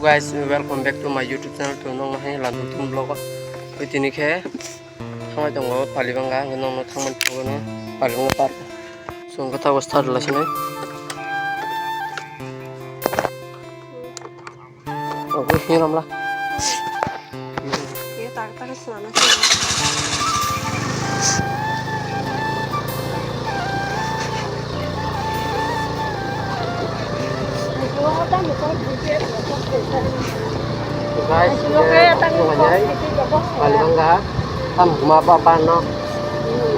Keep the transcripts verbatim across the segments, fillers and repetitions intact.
Guys, welcome back to my YouTube channel. To nong hai landu tum vlog. Tini khe thangwi tongo Palibanga, nong no thangman thangwi Palibanga park. So kotha start la sini. Ogo hiram la. Guys, ini aku lagi. Paling enggak, tam kuma apa apa no.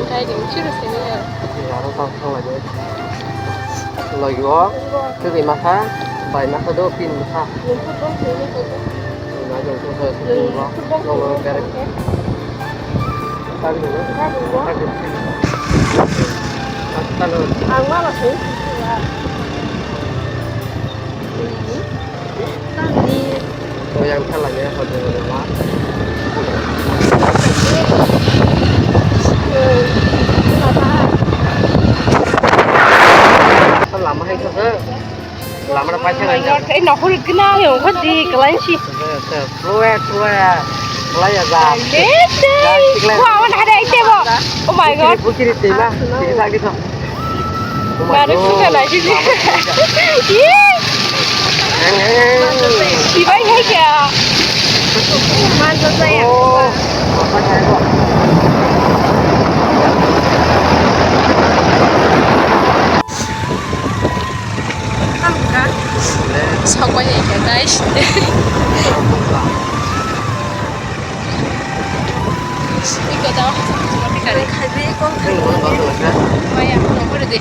Kayak di Mesir sini ya. Iya, orang tahu tahu aja. Lagi o, tu di masa, bai masa do pin masa. Nah, jom tu saya sini lo, lo lo berek. Tadi dulu, tadi dulu. Tadi dulu. Ang malah sih. Tadi. Oh, yang salah ya, hotel rumah. Lama hai khe. Lama na paisa ngai. Ei, nokhor gwnang, yong kho di, kalai si. Klue, klue. Klai ya, ja. Dai, dai. Wah, mana ada item, bo? Oh my God. Bukiri, bukiri, tei na. Tei na gitu. Oh my God. Baru suka lagi. Ih. Heng, heng, heng. Sibai hai kya? Mantap saya. Oh, apa saya kok? Hamka. Sok bai hai kya, guys. Iko daw. Kari. Kari ko. Maya, no kore de.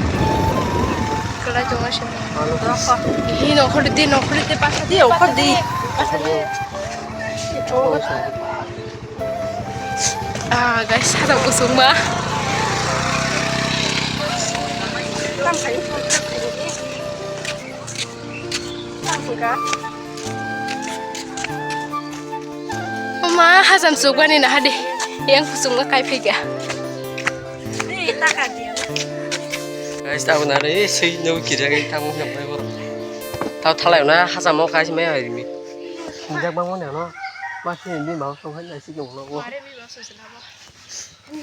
Kala jonga sini. Hi, no kore de, no kore de, pasa de, no kore de. Pasa de. Ah, guys, sara kusung ma. Oma, hajam sukmani nahadi. Yang kusung ma kai phika. Guys, tabo nari, sui no kiri gai tamo nyamai bo. Tabo thalai na, hajam mo kai mai hai mi. Sinjak bang mo no. Masi ni ma so hai nai si jong lo. Are mi ma so se na bo.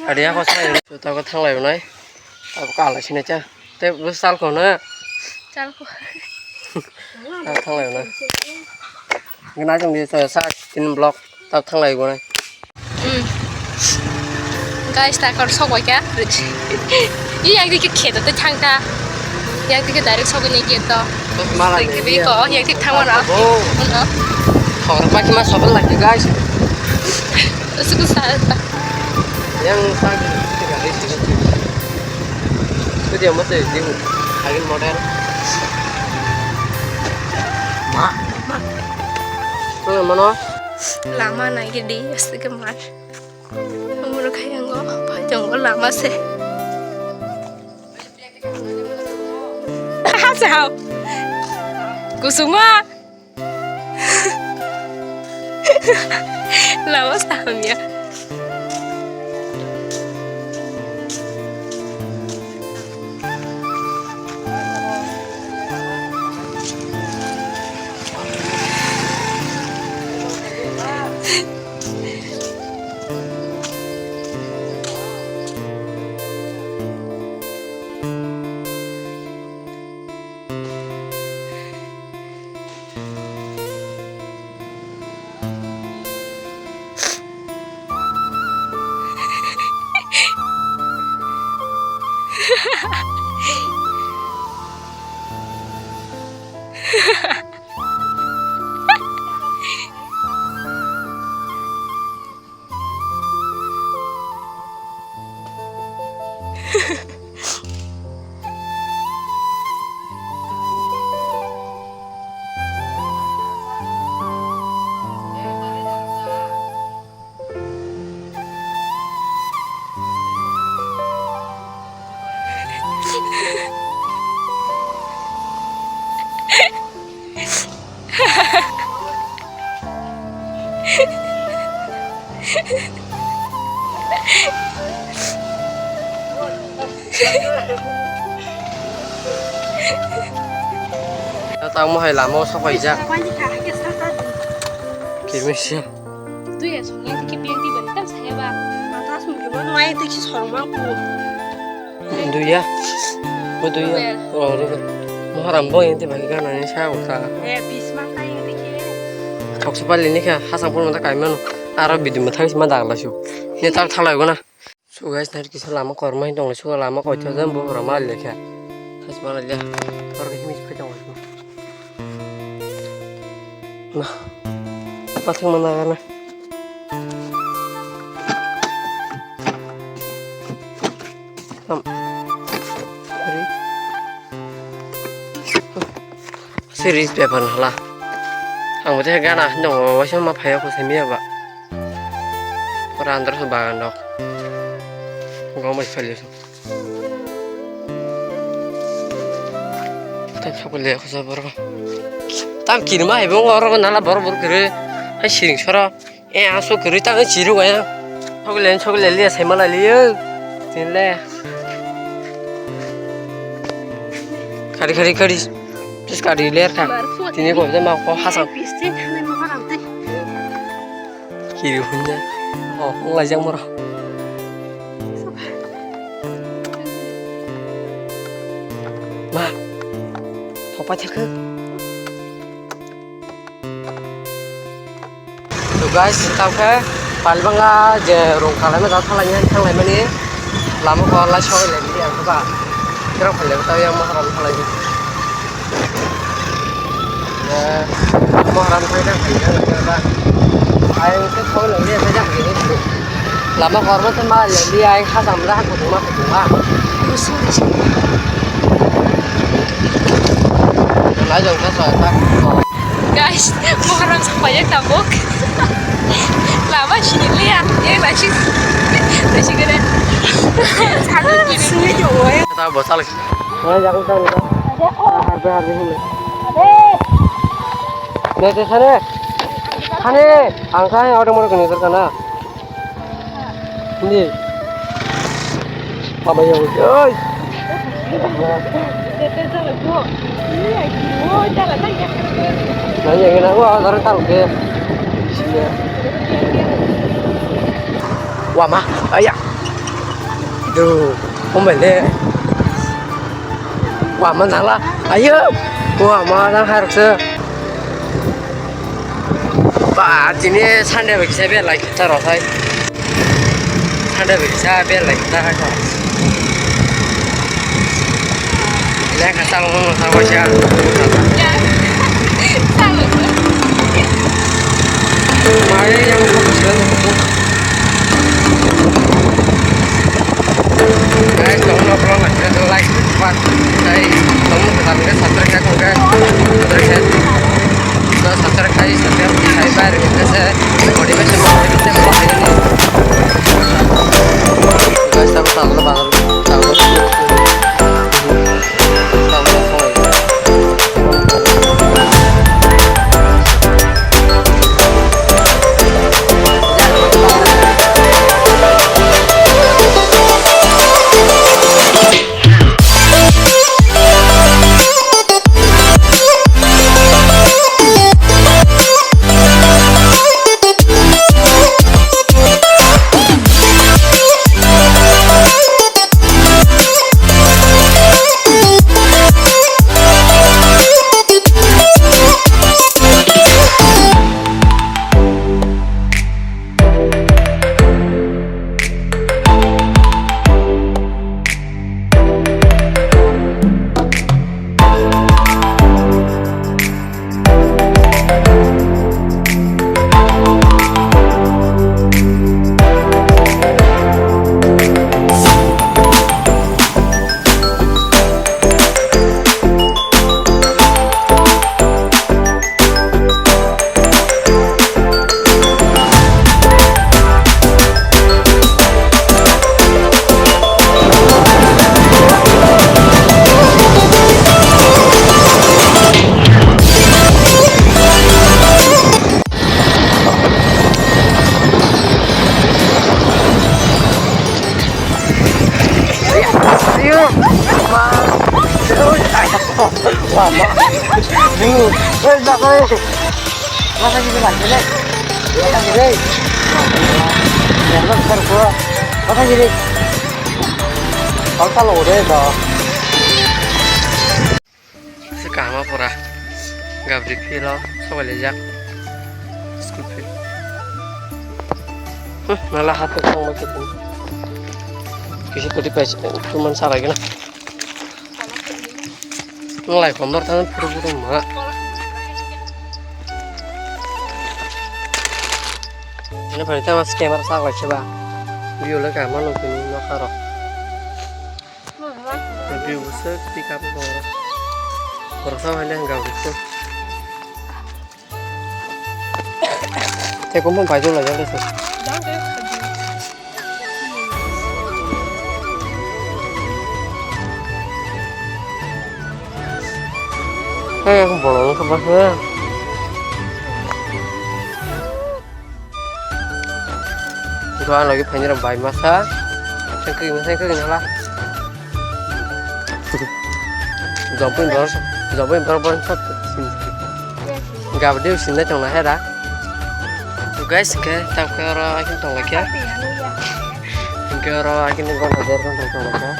Ari ako sai, so ta ko thanglai nai. Ta ko kala sini cha. Te bu sal ko na. Sal ko. Ta thanglai nai. Gana jong di sa sa tin block ta thanglai go nai. Hmm. Guys, ta kor sok bai ka. I yang di ke khe ta thang ta. Yang di ke direct sok ni ke to. Mala ni ko yang di thang mana. Oh. Thong pa ma sok la guys. Suku sa. Yang sang tiga hari tiga hari. Itu dia mesti di lagi model. Ma, ma. Mana mana? Lama naik di asli kemar. Umur kayak enggak apa jangan lama sih. Sao? Kusuma. Lama samya. Tamo hai lama o sok paijak. Ini sih. Duya songya tiki biang tiba ni tam saya ba. Mata sungki mo ngai tiki sorong ma ku. Duya. Mo duya. Duya. Oh, duya. Mo haram bo yang tiba ki gana ni saya uta. Eh, bis ma tai yang tiki. Thok sepali ni kha hasang pun mata kai mano. Aro bidi ma thang sima dagla su. Ni tar thalai gona. So guys, nari kisa lama korma hin tong, so lama koi tho jam bo rama le kha. Has ma le. Kor ke mi phai tong. Na. Pathang mana na. Tam. Ari. Series paper hala. Ang bote gana hin tong, waisa ma phai ko semi ba. Pura andro se bagan rok. Gomai phai le. Tam sokole khosa boro. Tam kirma hai bo oro nala boro boro kere. Hai siring soro. E aso kere tam chiru gaya. Sokole sokole le sai mala le. Tinle. Kari kari kari. Pis kari le kha. Tini ko jama ko hasang. Kiri hunja. Oh, nglai jang moro. Ma. Thopai thakhe. So guys, tao khe palbanga je rong kalaima da thalai ni thanglai mani. Lama ko lai soi lai ni ang ba. Kira phale tao yang maharam thalai ni. Maharam thai thang thai thang thang ba. Ayang se thau lang dia thai thang gini. Lama kormo se ma lang dia ayang khasam lah kutung ma kutung ma. Lai jong ka sa ta. Guys, maharam sa payah tabuk. Lama sini lihat, ya masih masih kena. Satu sini. Sini jauh ya. Kita bosal. Mana jago ta ni ta? Harbe harbe hule. Ne te sare. Khane, ang khai auto moro kene jar kana. Ni. Apa ya? Oi. Nanya kena gua orang taruh ke. Wah mah, ayah. Duh, umai le. Wah, manjala. Ayo. Wah, ma jang haruk se. Ba, tini Sunday bai kisa belai kita rosai. Sunday bai kisa belai kita rosai. Lekha salo, salo sia. Mari yang Guys, tongno vlog naisina like, share, tei tongno kwtal hwnkhe subscribe khai thangkhe, subscribe khai, no subscribe khai, subscribe khai, bai rwkhe se motivation, motivation khai ni. Guys, tabuk tabuk bazar, tabuk. Ayo, ma. Wah, ma. Dude, weh, tak boleh. Masa gitu lah, jelek. Se kaham pura. Gabri philo sobai laijak. School phi. Huh, nala hato song ma kitin. Kisi koti pai tuman sarai gana. Nalai kondor tan puru puru ma. Ini berarti mas camera sak lai seba. View le kaham nung kini nokaro. Review bwswk pick up tongo. Khoroksa bai le hwnka bwswk. Tei kumung bai jok lai jani se. Hei, bolong wngkha bwswk. Doa lagi phaini rok bai masa. Sengkri masa sengkri nala. Jompui borok, jompui borok borok sab. Gabdi sinna tongna hera. Guys, ke tau ke oro akin tong lakya. Ke oro akin gonta der gonta tong lakya.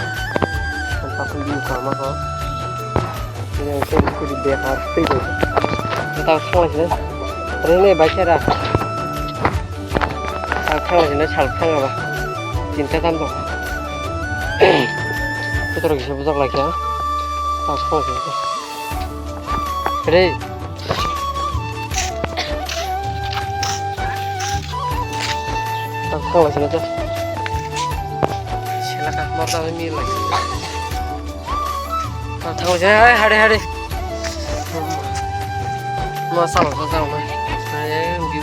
Tau ke di kama ko. Ini yang ke kudi behar tei. Tau tong lakya. Rene bai kera. Sal thang sini sal thang ba. Tinta tam to. Putar kisa bujak lagi ya. Sal thang sini. Re. Sal thang sini to. Sila ka mata mi lagi. Thang thang se, hai, hade, hade. Ma salo, salo, salo. Hai, view.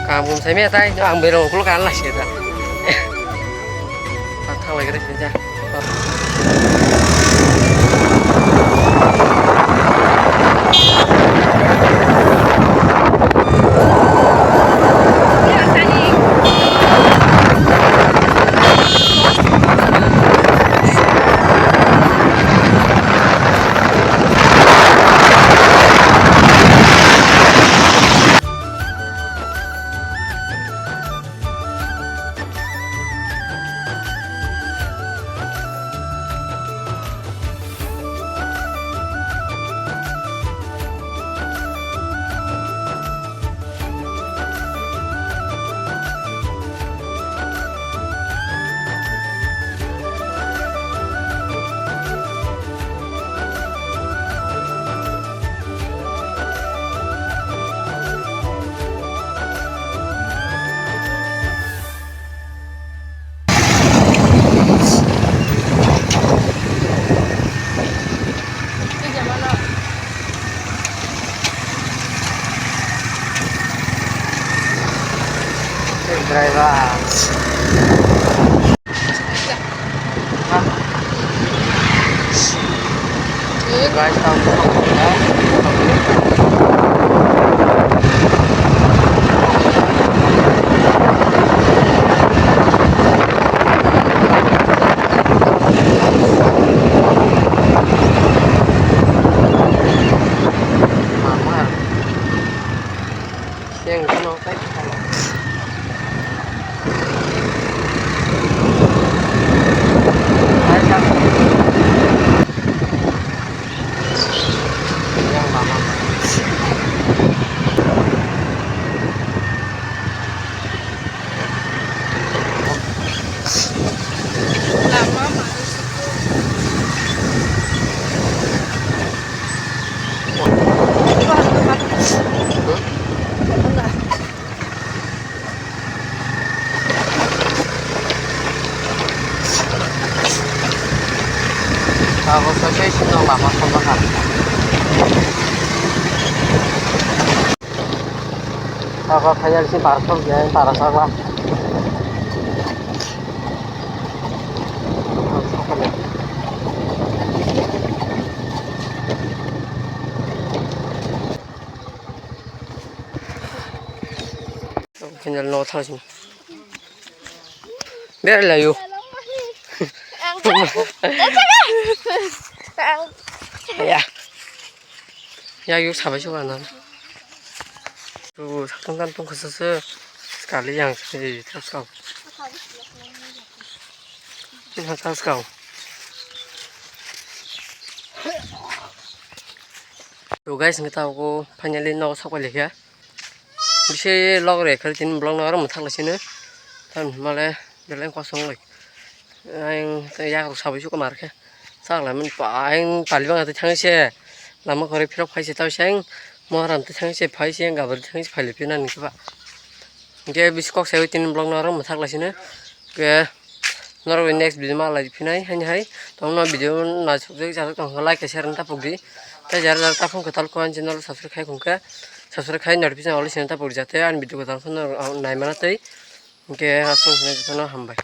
Kaam kum sai me tai, ang berong kulo kan la se ta. Thang thang lagi re, ja. Driver. Guys, tahu. Yang kena. Tabuk khe tei swnam lama songjakha. Tabuk khe yang si bar song ya, bar song lah. Final no thang sini. Berai layo. Ya. Ya, yuk sabai suka na. Tu sakang kan tong khasa se sekali yang se tas kau. Ini tas kau. Tu guys, ngi tau ko finally no sok lekha. Bisi log re khari tin blog no aro muthak lesine. Tan male beleng kosong lai. Ang te yak rok sabai suka mar khe. Sak lai mani pa ang pali bang ate thang se. Lama kore phirok phai se tau se ang. Moharam te thang se phai se ang gabar thang se phai le pina ni ba. Ge bis kok sai tin blog no aro muthak lesine. Ge norok next video ma lai phinai hani hai. Tong no video na suk jai sa tong like share ta pok di. Te jar jar ta phone ko tal ko an channel subscribe khai khung khe. Subscribe khai notification all sin ta pok jate an video ko tal phone nai mana tei. Ge asung sini jotono hambai.